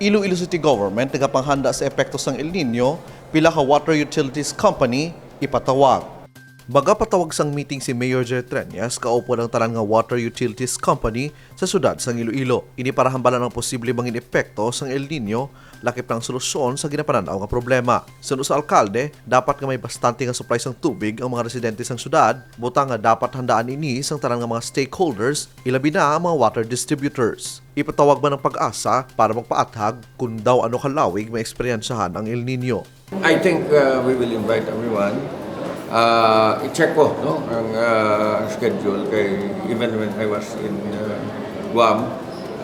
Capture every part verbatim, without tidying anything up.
Iloilo City Government nagapanghanda sa epekto sang El Nino, pila ka water utilities company ipatawag. Magapatawag sang meeting si Mayor Jerry Treñas kaupod ang tanan nga water utilities company sa siyudad sang Iloilo. Ini para hambalan ang posible mangin epekto sang El Nino, lakip na ang solusyon sa ginapanan-aw nga problema. Suno sa alkalde, dapat nga may bastante nga supply sang tubig ang mga residente sang siyudad, butang nga dapat handaan ini sang tanan nga mga stakeholders, ilabi na ang mga water distributors. Ipatawag man ang PAGASA para magpaathag kung daw ano kalawig may eksperyensyahan ang El Nino. I think uh, we will invite everyone. Uh, i-check ko no, ang uh, schedule kay even when I was in uh, Guam,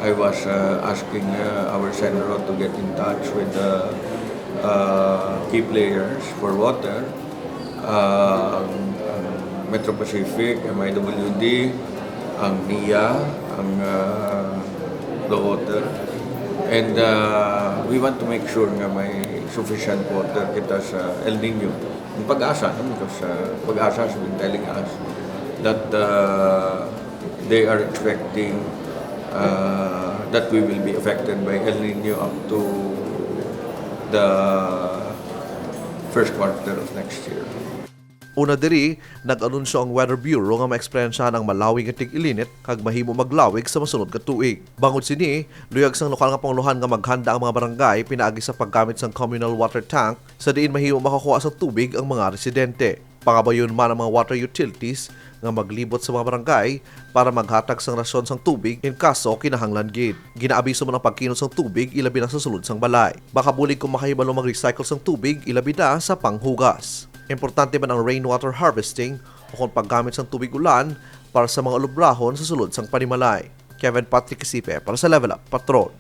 I was uh, asking uh, our Senro to get in touch with the uh, key players for water. Uh, ang, ang Metro Pacific, M I W D, ang NIA, ang uh, Blue Water. And uh, we want to make sure nga may sufficient water kita sa El Nino. Ang PAGASA, no? Because uh, PAGASA has been telling us that uh, they are expecting uh, that we will be affected by El Nino up to the first quarter of next year. Una diri, nag-anunsyo ang Weather Bureau nga maeksperiensyahan ang malawig nga tig-ilinit kag mahimo maglawig sa masunod nga tuig. Bangod sini, luyag sang lokal nga pangulohan nga maghanda ang mga barangay pinaagi sa paggamit sang communal water tank sa diin mahimo makakuha sang tubig ang mga residente. Pangabayon man ang mga water utilities nga maglibot sa mga barangay para maghatag sang rasyon sang tubig in kaso kinahanglan gid. Ginaabiso man ang pagkinot sang tubig ilabi na sa sulod sang balay. Makabulig kung makahibalo mag-recycle sang tubig ilabi na sa panghugas. Importante man ang rainwater harvesting o kon paggamit sang tubig ulan para sa mga ulubrahon sa sulod sang panimalay. Kevin Patrick Isipe para sa Level Up Patrol.